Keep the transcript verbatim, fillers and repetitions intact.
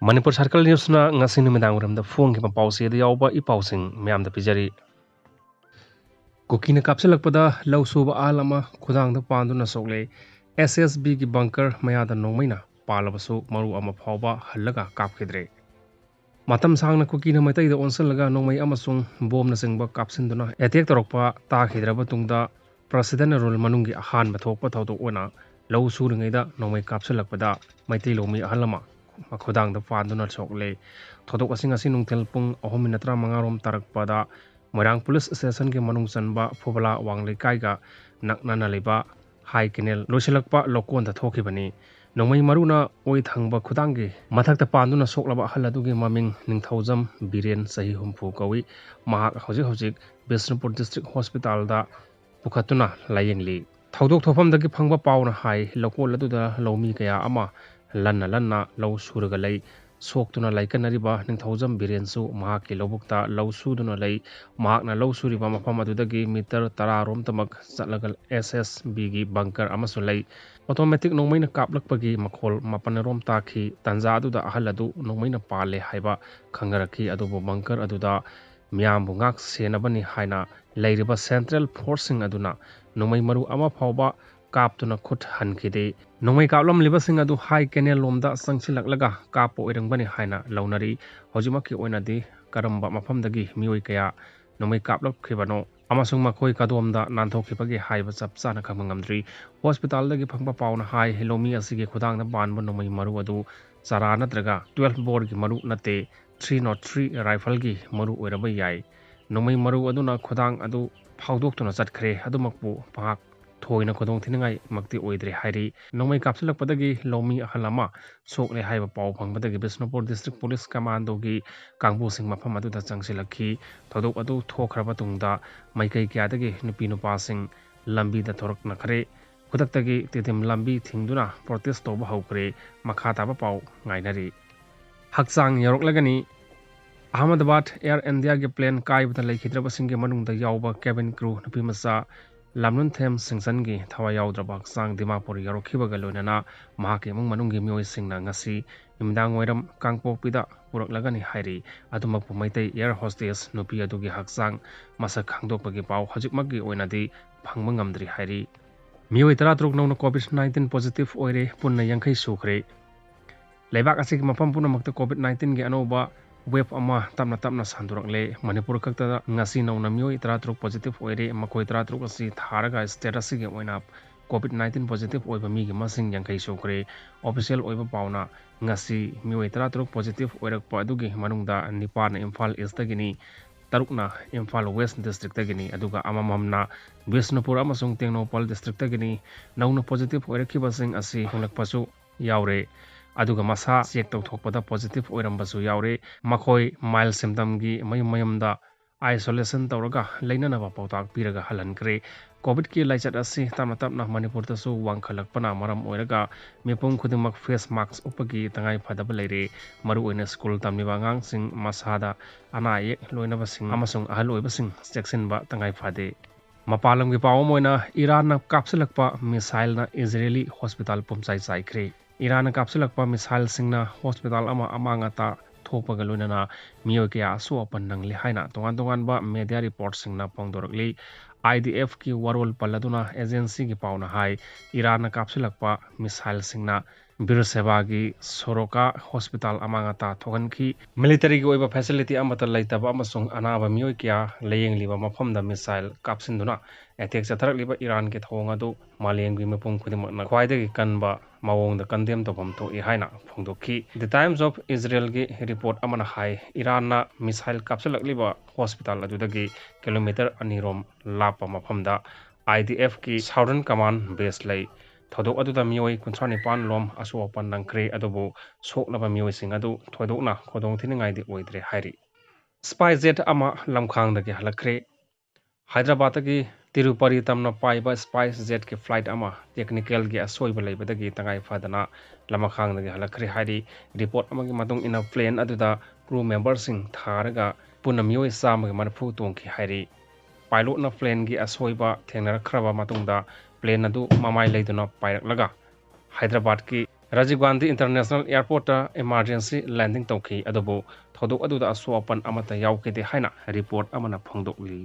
Manipur circle ꯅ꯭ꯌꯨꯁꯅ ꯉꯁꯤ ꯅꯨꯃꯤꯗꯥꯡ ꯋꯥꯏꯔꯝꯗ ꯐꯣꯡꯈꯤꯕ ꯄꯥꯎꯆꯦꯗ ꯌꯥꯎꯕ ꯏ ꯄꯥꯎꯁꯤꯡ ꯃꯌꯥꯝꯗ ꯄꯤꯖꯔꯤ꯫ ꯀꯨꯀꯤꯅ ꯀꯥꯞꯁꯤꯜꯂꯛꯄꯗ ꯂꯧ ꯁꯨꯕ ꯑꯍꯜ ꯑꯃ ꯈꯨꯗꯥꯡꯗ ꯄꯥꯟꯗꯨꯅ ꯁꯣꯛꯂꯦ꯫ ꯑꯦꯁ ꯑꯦꯁ ꯕꯤꯒꯤ ꯕꯪꯀꯔ ꯃꯌꯥꯗ ꯅꯣꯡꯃꯩꯅ ꯄꯥꯜꯂꯕꯁꯨ ꯃꯔꯨ ꯑꯃ ꯐꯥꯎꯕ ꯍꯜꯂꯒ ꯀꯥꯞꯈꯤꯗ꯭ꯔꯦ꯫ ꯃꯇꯝ ꯁꯥꯡꯅ ꯀꯨꯀꯤꯅ ꯃꯩꯇꯩꯗ ꯑꯣꯟꯁꯤꯜꯂꯒ ꯅꯣꯡꯃꯩ ꯑꯃꯁꯨꯡ ꯕꯣꯝꯅꯆꯤꯡꯕ ꯀꯥꯞꯁꯤꯟꯗꯨꯅ ꯑꯦꯇꯦꯛ ꯇꯧꯔꯛꯄ ꯇꯥꯈꯤꯗ꯭ꯔꯕ ꯇꯨꯡꯗ, ꯄ꯭ꯔꯁꯤꯗꯦꯟ ꯔꯨꯜ ꯃꯅꯨꯡꯒꯤ ꯑꯍꯥꯟꯕ ꯊꯣꯛꯄ ꯊꯧꯗꯣꯛ ꯑꯣꯏꯅ ꯂꯧ ꯁꯨꯔꯤꯉꯩꯗ ꯅꯣꯡꯃꯩ ꯀꯥꯞꯁꯤꯜꯂꯛꯄꯗ ꯃꯩꯇꯩ ꯂꯧꯃꯤ ꯑꯍꯜ ꯑꯃ ꯃꯈꯨꯗꯥꯡꯗ ꯄꯥꯟꯗꯨꯅ ꯁꯣꯛꯂꯦ꯫ ꯊꯧꯗꯣꯛ ꯑꯁꯤ ꯉꯁꯤ ꯅꯨꯡꯊꯤꯜ ꯄꯨꯡ ꯑꯍꯨꯝ ꯃꯤꯅꯠ ꯇꯔꯥꯃꯉꯥ ꯔꯣꯝ ꯇꯥꯔꯛꯄꯗ ꯃꯣꯏꯔꯥꯡ ꯄꯨꯂꯤꯁ ꯁ꯭ꯇꯦꯁꯟꯒꯤ ꯃꯅꯨꯡ ꯆꯟꯕ ꯐꯨꯕꯂꯥ ꯋꯥꯡ ꯂꯩꯀꯥꯏꯒ ꯅꯛꯅꯅ ꯂꯩꯕ ꯍꯥꯏ ꯀꯦꯅꯦꯜ ꯂꯣꯏꯁꯤꯜꯂꯛꯄ ꯂꯧꯀꯣꯟꯗ ꯊꯣꯛꯈꯤꯕꯅꯤ꯫ ꯅꯣꯡꯃꯩ ꯃꯔꯨꯅ ꯑꯣꯏ ꯊꯪꯕ ꯈꯨꯗꯥꯡꯒꯤ ꯃꯊꯛꯇ ꯄꯥꯟꯗꯨꯅ ꯁꯣꯛꯂꯕ ꯑꯍꯜ ꯑꯗꯨꯒꯤ ꯃꯃꯤꯡ ꯅꯤꯡꯊꯧꯖꯝ ꯕꯤꯔꯦꯟ, ꯆꯍꯤ ꯍꯨꯝꯐꯨ ꯀꯧꯏ꯫ ꯃꯍꯥꯛ ꯍꯧꯖꯤꯛ ꯍꯧꯖꯤꯛ ꯕꯤꯁꯅꯨꯄꯨꯔ ꯗꯤꯁꯇ꯭ꯔꯤꯛ ꯍꯣꯁꯄꯤꯇꯥꯜꯗ ꯄꯨꯈꯠꯇꯨꯅ ꯂꯥꯌꯦꯡꯂꯤ꯫ ꯊꯧꯗꯣꯛ ꯊꯣꯛꯐꯝꯗꯒꯤ ꯐꯪꯕ ꯄꯥꯎꯅ ꯍꯥꯏ, ꯂꯧꯀꯣꯜ ꯑꯗꯨꯗ ꯂꯧꯃꯤ ꯀꯌꯥ ꯑꯃ ꯂꯟꯅ ꯂꯟꯅ ꯂꯧ ꯁꯨꯔꯒ ꯂꯩ꯫ ꯁꯣꯛꯇꯨꯅ ꯂꯥꯏꯀꯠꯅꯔꯤꯕ ꯅꯤꯡꯊꯧꯖꯝ ꯕꯤꯔꯦꯟꯁꯨ ꯃꯍꯥꯛꯀꯤ ꯂꯧꯕꯨꯛꯇ ꯂꯧ ꯁꯨꯗꯨꯅ ꯂꯩ꯫ ꯃꯍꯥꯛꯅ ꯂꯧ ꯁꯨꯔꯤꯕ ꯃꯐꯝ ꯑꯗꯨꯗꯒꯤ ꯃꯤꯇꯔ ꯇꯔꯥ ꯔꯣꯝꯇꯃꯛ ꯆꯠꯂꯒ ꯑꯦꯁ ꯑꯦꯁ ꯕꯤꯒꯤ ꯕꯪꯀꯔ ꯑꯃꯁꯨ ꯂꯩ꯫ ꯑꯣꯇꯣꯃꯦꯇꯤꯛ ꯅꯣꯡꯃꯩꯅ ꯀꯥꯞꯂꯛꯄꯒꯤ ꯃꯈꯣꯜ ꯃꯥꯄꯟ ꯔꯣꯝ ꯇꯥꯈꯤ꯫ ꯇꯥꯟꯖꯥ ꯑꯗꯨꯗ ꯑꯍꯜ ꯑꯗꯨ ꯅꯣꯡꯃꯩꯅ ꯄꯥꯜꯂꯦ ꯍꯥꯏꯕ ꯈꯪꯅꯔꯛꯈꯤ, ꯑꯗꯨꯕꯨ ꯕꯪꯀꯔ ꯑꯗꯨꯗ ꯃꯤꯌꯥꯝꯕꯨ ꯉꯥꯛ ꯁꯦꯟꯅꯕꯅꯤ ꯍꯥꯏꯅ ꯂꯩꯔꯤꯕ ꯁꯦꯟꯇ꯭ꯔꯦꯜ ꯐꯣꯔꯁꯁꯤꯡ ꯑꯗꯨꯅ ꯅꯣꯡꯃꯩ ꯃꯔꯨ ꯑꯃ ꯐꯥꯎꯕ ꯀꯥꯞꯇꯨꯅ ꯈꯨꯠ ꯍꯟꯈꯤꯗꯦ꯫ ꯅꯣꯡꯃꯩ ꯀꯥꯞꯂꯝꯂꯤꯕꯁꯤꯡ ꯑꯗꯨ ꯍꯥꯏ ꯀꯦꯅꯦꯜ ꯂꯣꯝꯗ ꯆꯪꯁꯤꯜꯂꯛꯂꯒ ꯀꯥꯞꯄ ꯑꯣꯏꯔꯝꯒꯅꯤ ꯍꯥꯏꯅ ꯂꯧꯅꯔꯤ꯫ ꯍꯧꯖꯤꯛꯃꯛꯀꯤ ꯑꯣꯏꯅꯗꯤ ꯀꯔꯝꯕ ꯃꯐꯝꯗꯒꯤ ꯃꯤꯑꯣꯏ ꯀꯌꯥ ꯅꯣꯡꯃꯩ ꯀꯥꯞꯂꯛꯈꯤꯕꯅꯣ ꯑꯃꯁꯨꯡ ꯃꯈꯣꯏ ꯀꯗꯣꯝꯗ ꯅꯥꯟꯊꯣꯛꯈꯤꯕꯒꯦ ꯍꯥꯏꯕ ꯆꯞ ꯆꯥꯅ ꯈꯪꯕ ꯉꯝꯗ꯭ꯔꯤ꯫ ꯍꯣꯁꯄꯤꯇꯥꯜꯗꯒꯤ ꯐꯪꯕ ꯄꯥꯎꯅ ꯍꯥꯏ, ꯂꯧꯃꯤ ꯑꯁꯤꯒꯤ ꯈꯨꯗꯥꯡꯗ ꯄꯥꯟꯕ ꯅꯣꯡꯃꯩ ꯃꯔꯨ ꯑꯗꯨ ꯆꯔꯥ ꯅꯠꯇ꯭ꯔꯒ ꯇꯨꯋꯦꯜꯐ ꯕꯣꯔꯒꯤ ꯃꯔꯨ ꯅꯠꯇꯦ, ꯊ꯭ꯔꯤ ꯅꯣꯠ ꯊ꯭ꯔꯤ ꯔꯥꯏꯐꯜꯒꯤ ꯃꯔꯨ ꯑꯣꯏꯔꯕ ꯌꯥꯏ꯫ ꯅꯣꯡꯃꯩ ꯃꯔꯨ ꯑꯗꯨꯅ ꯈꯨꯗꯥꯡ ꯑꯗꯨ ꯐꯥꯎꯗꯣꯛꯇꯨꯅ ꯆꯠꯈ꯭ꯔꯦ꯫ ꯑꯗꯨꯃꯛꯄꯨ ꯃꯍꯥꯛ ꯊꯣꯏꯅ ꯈꯨꯗꯣꯡꯊꯤꯅꯤꯡꯉꯥꯏꯃꯛꯇꯤ ꯑꯣꯏꯗ꯭ꯔꯦ ꯍꯥꯏꯔꯤ꯫ ꯅꯣꯡꯃꯩ ꯀꯥꯞꯁꯤꯜꯂꯛꯄꯗꯒꯤ ꯂꯧꯃꯤ ꯑꯍꯜ ꯑꯃ ꯁꯣꯛꯂꯦ ꯍꯥꯏꯕ ꯄꯥꯎ ꯐꯪꯕꯗꯒꯤ ꯕꯤꯁꯅꯨꯄꯨꯔ ꯗꯤꯁꯇ꯭ꯔꯤꯛ ꯄꯨꯂꯤꯁ ꯀꯃꯥꯟꯗꯣꯒꯤ ꯀꯥꯡꯕꯨꯁꯤꯡ ꯃꯐꯝ ꯑꯗꯨꯗ ꯆꯪꯁꯤꯜꯂꯛꯈꯤ꯫ ꯊꯧꯗꯣꯛ ꯑꯗꯨ ꯊꯣꯛꯈ꯭ꯔꯕ ꯇꯨꯡꯗ ꯃꯥꯏꯀꯩ ꯀꯌꯥꯗꯒꯤ ꯅꯨꯄꯤ ꯅꯨꯄꯥꯁꯤꯡ ꯂꯝꯕꯤꯗ ꯊꯣꯔꯛꯅꯈ꯭ꯔꯦ꯫ ꯈꯨꯗꯛꯇꯒꯤ ꯇꯤꯗꯤꯝ ꯂꯝꯕꯤ ꯊꯤꯡꯗꯨꯅ ꯄ꯭ꯔꯣꯇꯦꯁ ꯇꯧꯕ ꯍꯧꯈ꯭ꯔꯦ꯫ ꯃꯈꯥ ꯇꯥꯕ ꯄꯥꯎ ꯉꯥꯏꯅꯔꯤ꯫ ꯍꯛꯆꯥꯡ ꯌꯧꯔꯛꯂꯒꯅꯤ꯫ ꯑꯍꯃꯗꯕꯥꯗ ꯑꯦꯌꯔ ꯏꯟꯗꯤꯌꯥꯒꯤ ꯄ꯭ꯂꯦꯟ ꯀꯥꯏꯕꯗ ꯂꯩꯈꯤꯗ꯭ꯔꯕꯁꯤꯡꯒꯤ ꯃꯅꯨꯡꯗ ꯌꯥꯎꯕ ꯀꯦꯕꯤꯟ ꯀ꯭ꯔꯨ ꯅꯨꯄꯤꯃꯆꯥ ꯂꯝꯂꯨꯟꯊꯦꯝ ꯁꯤꯡꯆꯟꯒꯤ ꯊꯋꯥꯏ ꯌꯥꯎꯗ꯭ꯔꯕ ꯍꯛꯆꯥꯡ ꯗꯤꯃꯥꯄꯨꯔ ꯌꯧꯔꯛꯈꯤꯕꯒ ꯂꯣꯏꯅꯅ ꯃꯍꯥꯛꯀꯤ ꯏꯃꯨꯡ ꯃꯅꯨꯡꯒꯤ ꯃꯤꯑꯣꯏꯁꯤꯡꯅ ꯉꯁꯤ ꯅꯨꯃꯤꯗꯥꯡ ꯋꯥꯏꯔꯝ ꯀꯥꯡꯄꯣꯛꯄꯤꯗ ꯄꯨꯔꯛꯂꯒꯅꯤ ꯍꯥꯏꯔꯤ꯫ ꯑꯗꯨꯃꯛꯄꯨ ꯃꯩꯇꯩ air hostess ꯅꯨꯄꯤ ꯑꯗꯨꯒꯤ ꯍꯛꯆꯥꯡ ꯃꯁꯛ ꯈꯪꯗꯣꯛꯄꯒꯤ ꯄꯥꯎ ꯍꯧꯖꯤꯛꯃꯛꯀꯤ ꯑꯣꯏꯅꯗꯤ ꯐꯪꯕ ꯉꯝꯗ꯭ꯔꯤ ꯍꯥꯏꯔꯤ꯫ ꯃꯤꯑꯣꯏ ꯇꯔꯥꯇꯔꯨꯛ ꯅꯧꯅ COVID nineteen positive ꯑꯣꯏꯔꯦ, ꯄꯨꯟꯅ ꯌꯥꯡꯈꯩ ꯁꯨꯈ꯭ꯔꯦ꯫ ꯂꯩꯕꯥꯛ ꯑꯁꯤꯒꯤ ꯃꯐꯝ ꯄꯨꯝꯅꯃꯛꯇ COVID nineteen ꯒꯤ ꯑꯅꯧꯕ wave ꯑꯃ ꯇꯞꯅ ꯇꯞꯅ ꯁꯟꯗꯣꯔꯛꯂꯦ꯫ ꯃꯅꯤꯄꯨꯔ ꯈꯛꯇꯗ ꯉꯁꯤ ꯅꯧꯅ ꯃꯤꯑꯣꯏ ꯇꯔꯥꯇꯔꯨꯛ positive ꯑꯣꯏꯔꯦ꯫ ꯃꯈꯣꯏ ꯇꯔꯥꯇꯔꯨꯛ ꯑꯁꯤ ꯊꯥꯔꯒ state ꯑꯁꯤꯒꯤ ꯑꯣꯏꯅ COVID nineteen positive ꯑꯣꯏꯕ ꯃꯤꯒꯤ ꯃꯁꯤꯡ ꯌꯥꯡꯈꯩ ꯁꯨꯈ꯭ꯔꯦ꯫ Official ꯑꯣꯏꯕ ꯄꯥꯎꯅ ꯉꯁꯤ ꯃꯤꯑꯣꯏ ꯇꯔꯥꯇꯔꯨꯛ positive ꯑꯣꯏꯔꯛꯄ ꯑꯗꯨꯒꯤ ꯃꯅꯨꯡꯗ ꯅꯤꯄꯥꯟꯅ Imphal East ꯇꯒꯤꯅꯤ, ꯇꯔꯨꯛꯅ Imphal West district ꯇꯒꯤꯅꯤ, ꯑꯗꯨꯒ ꯑꯃꯃꯝꯅ ꯕꯤꯁꯅꯨꯄꯨꯔ ꯑꯃꯁꯨꯡ ꯇꯦꯡꯅꯧꯄꯜ district ꯇꯒꯤꯅꯤ꯫ ꯅꯧꯅ positive ꯑꯣꯏꯔꯛꯈꯤꯕꯁꯤꯡ ꯑꯁꯤ ꯍꯣꯡꯂꯛꯄꯁꯨ ꯌꯥꯎꯔꯦ꯫ ꯑꯗꯨꯒ ꯃꯁꯥ check ꯇꯧꯊꯣꯛꯄꯗ positive ꯑꯣꯏꯔꯝꯕꯁꯨ ꯌꯥꯎꯔꯦ꯫ ꯃꯈꯣꯏ mild symptom ꯒꯤ ꯃꯌꯨꯝ ꯃꯌꯨꯝꯗ isolation ꯇꯧꯔꯒ ꯂꯩꯅꯅꯕ ꯄꯥꯎꯇꯥꯛ ꯄꯤꯔꯒ ꯍꯜꯍꯟꯈ꯭ꯔꯦ꯫ COVID ꯀꯤ ꯂꯥꯏꯆꯠ ꯑꯁꯤ ꯇꯞꯅ ꯇꯞꯅ ꯃꯅꯤꯄꯨꯔꯗꯁꯨ ꯋꯥꯡꯈꯠꯂꯛꯄꯅ ꯃꯔꯝ ꯑꯣꯏꯔꯒ ꯃꯤꯄꯨꯝ ꯈꯨꯗꯤꯡꯃꯛ face mask ꯎꯞꯄꯒꯤ ꯇꯉꯥꯏ ꯐꯗꯕ ꯂꯩꯔꯦ꯫ ꯃꯔꯨꯑꯣꯏꯅ school ꯇꯝꯂꯤꯕ ꯑꯉꯥꯡꯁꯤꯡ, ꯃꯁꯥꯗ ꯑꯅꯥ ꯑꯌꯦꯛ ꯂꯣꯏꯅꯕꯁꯤꯡ ꯑꯃꯁꯨꯡ ꯑꯍꯜ ꯑꯣꯏꯕꯁꯤꯡ ꯆꯦꯛꯁꯤꯟꯕ ꯇꯉꯥꯏ ꯐꯗꯦ꯫ ꯃꯄꯥꯟ ꯂꯝꯒꯤ ꯄꯥꯎ ꯑꯃ ꯑꯣꯏꯅ ꯏꯔꯥꯟꯅ ꯀꯥꯞꯁꯤꯜꯂꯛꯄ missile ꯅ Israeli hospital ꯄꯨꯝꯆꯥꯏ ꯆꯥꯏꯈ꯭ꯔꯦ꯫ ꯏꯔꯥꯟꯅ ꯀꯥꯞꯁꯤꯜꯂꯛꯄ missile ꯁꯤꯡꯅ hospital ꯑꯃ ꯑꯃꯥꯡ ꯑꯇꯥ ꯊꯣꯛꯄꯒ ꯂꯣꯏꯅꯅ ꯃꯤꯑꯣꯏ ꯀꯌꯥ ꯑꯁꯣꯛ ꯑꯄꯟ ꯅꯪꯂꯤ ꯍꯥꯏꯅ ꯇꯣꯉꯥꯟ ꯇꯣꯉꯥꯟꯕ media report ꯁꯤꯡꯅ ꯐꯣꯡꯗꯣꯔꯛꯂꯤ꯫ IDF ꯀꯤ ꯋꯥꯔꯣꯜ ꯄꯜꯂꯗꯨꯅ agency ꯒꯤ ꯄꯥꯎꯅ ꯍꯥꯏ, ꯏꯔꯥꯟꯅ ꯀꯥꯞꯁꯤꯜꯂꯛꯄ missile ꯁꯤꯡꯅ ꯕꯤꯔ ꯁꯦꯕꯥꯒꯤ ꯁꯣꯔꯣꯀꯥ hospital ꯑꯃꯥꯡ ꯑꯇꯥ ꯊꯣꯛꯍꯟꯈꯤ꯫ Military ꯒꯤ ꯑꯣꯏꯕ facility ꯑꯃꯠꯇ ꯂꯩꯇꯕ ꯑꯃꯁꯨꯡ ꯑꯅꯥꯕ ꯃꯤꯑꯣꯏ ꯀꯌꯥ ꯂꯥꯌꯦꯡꯂꯤꯕ ꯃꯐꯝꯗ missile ꯀꯥꯞꯁꯤꯟꯗꯨꯅ attack ꯆꯠꯊꯔꯛꯂꯤꯕ ꯏꯔꯥꯟꯒꯤ ꯊꯧꯑꯣꯡ ꯑꯗꯨ ꯃꯥꯂꯦꯝꯒꯤ ꯃꯤꯄꯨꯝ ꯈꯨꯗꯤꯡꯃꯛꯅ ꯈ꯭ꯋꯥꯏꯗꯒꯤ ꯀꯟꯕ ꯃꯑꯣꯡꯗ condemn ꯇꯧꯐꯝ ꯊꯣꯛꯏ ꯍꯥꯏꯅ ꯐꯣꯡꯗꯣꯛꯈꯤ꯫ The Times of Israel ꯒꯤ report ꯑꯃꯅ ꯍꯥꯏ, ꯏꯔꯥꯟꯅ missile ꯀꯥꯞꯁꯤꯜꯂꯛꯂꯤꯕ hospital ꯑꯗꯨꯗꯒꯤ kilometre ꯑꯅꯤꯔꯣꯝ ꯂꯥꯞꯄ ꯃꯐꯝꯗ IDF ꯀꯤ Southern Command base ꯂꯩ꯫ ꯊꯧꯗꯣꯛ ꯑꯗꯨꯗ ꯃꯤꯑꯣꯏ ꯀꯨꯟꯊ꯭ꯔꯥ ꯅꯤꯄꯥꯟ ꯂꯣꯝ ꯑꯁꯣꯛ ꯑꯄꯟ ꯅꯪꯈ꯭ꯔꯦ, ꯑꯗꯨꯕꯨ ꯁꯣꯛꯂꯕ ꯃꯤꯑꯣꯏꯁꯤꯡ ꯑꯗꯨ ꯊꯣꯏꯗꯣꯛꯅ ꯈꯨꯗꯣꯡꯊꯤꯅꯤꯡꯉꯥꯏꯗꯤ ꯑꯣꯏꯗ꯭ꯔꯦ ꯍꯥꯏꯔꯤ꯫ Spy jet ꯑꯃ ꯂꯝꯈꯥꯡꯗꯒꯤ ꯍꯜꯂꯛꯈ꯭ꯔꯦ꯫ ꯍꯥꯏꯗ꯭ꯔꯕꯥꯗꯇꯒꯤ ꯇꯤꯔꯨꯄꯔꯤ ꯇꯝꯅ ꯄꯥꯏꯕ spy jet ꯀꯤ flight ꯑꯃ technical ꯒꯤ ꯑꯁꯣꯏꯕ ꯂꯩꯕꯗꯒꯤ ꯇꯉꯥꯏ ꯐꯗꯅ ꯂꯃꯈꯥꯡꯗꯒꯤ ꯍꯜꯂꯛꯈ꯭ꯔꯦ ꯍꯥꯏꯔꯤ꯫ Report ꯑꯃꯒꯤ ꯃꯇꯨꯡ ꯏꯟꯅ, plane ꯑꯗꯨꯗ crew member ꯁꯤꯡ ꯊꯥꯔꯒ ꯄꯨꯟꯅ ꯃꯤꯑꯣꯏ ꯆꯥꯝꯃꯒ ꯃꯔꯤꯐꯨ ꯇꯣꯡꯈꯤ ꯍꯥꯏꯔꯤ꯫ ꯄꯥꯏꯂꯣꯠꯅ ꯄ꯭ꯂꯦꯟꯒꯤ ꯑꯁꯣꯏꯕ ꯊꯦꯡꯅꯔꯛꯈ꯭ꯔꯕ ꯃꯇꯨꯡꯗ ꯄ꯭ꯂꯦꯟ ꯑꯗꯨ ꯃꯃꯥꯏ ꯂꯩꯗꯨꯅ ꯄꯥꯏꯔꯛꯂꯒ ꯍꯥꯏꯗ꯭ꯔꯕꯥꯗꯀꯤ ꯔꯥꯖꯤꯕ ꯒꯥꯟꯙꯤ ꯏꯟꯇꯔꯅꯦꯁꯅꯦꯜ ꯑꯦꯌꯔꯄꯣꯔꯠꯇ ꯏꯃꯥꯔꯖꯦꯟꯁꯤ ꯂꯦꯟꯗꯤꯡ ꯇꯧꯈꯤ꯫ ꯑꯗꯨꯕꯨ ꯊꯧꯗꯣꯛ ꯑꯗꯨꯗ ꯑꯁꯣꯛ ꯑꯄꯟ ꯑꯃꯠꯇ ꯌꯥꯎꯈꯤꯗꯦ ꯍꯥꯏꯅ ꯔꯤꯄꯣꯔꯠ ꯑꯃꯅ ꯐꯣꯡꯗꯣꯛꯂꯤ꯫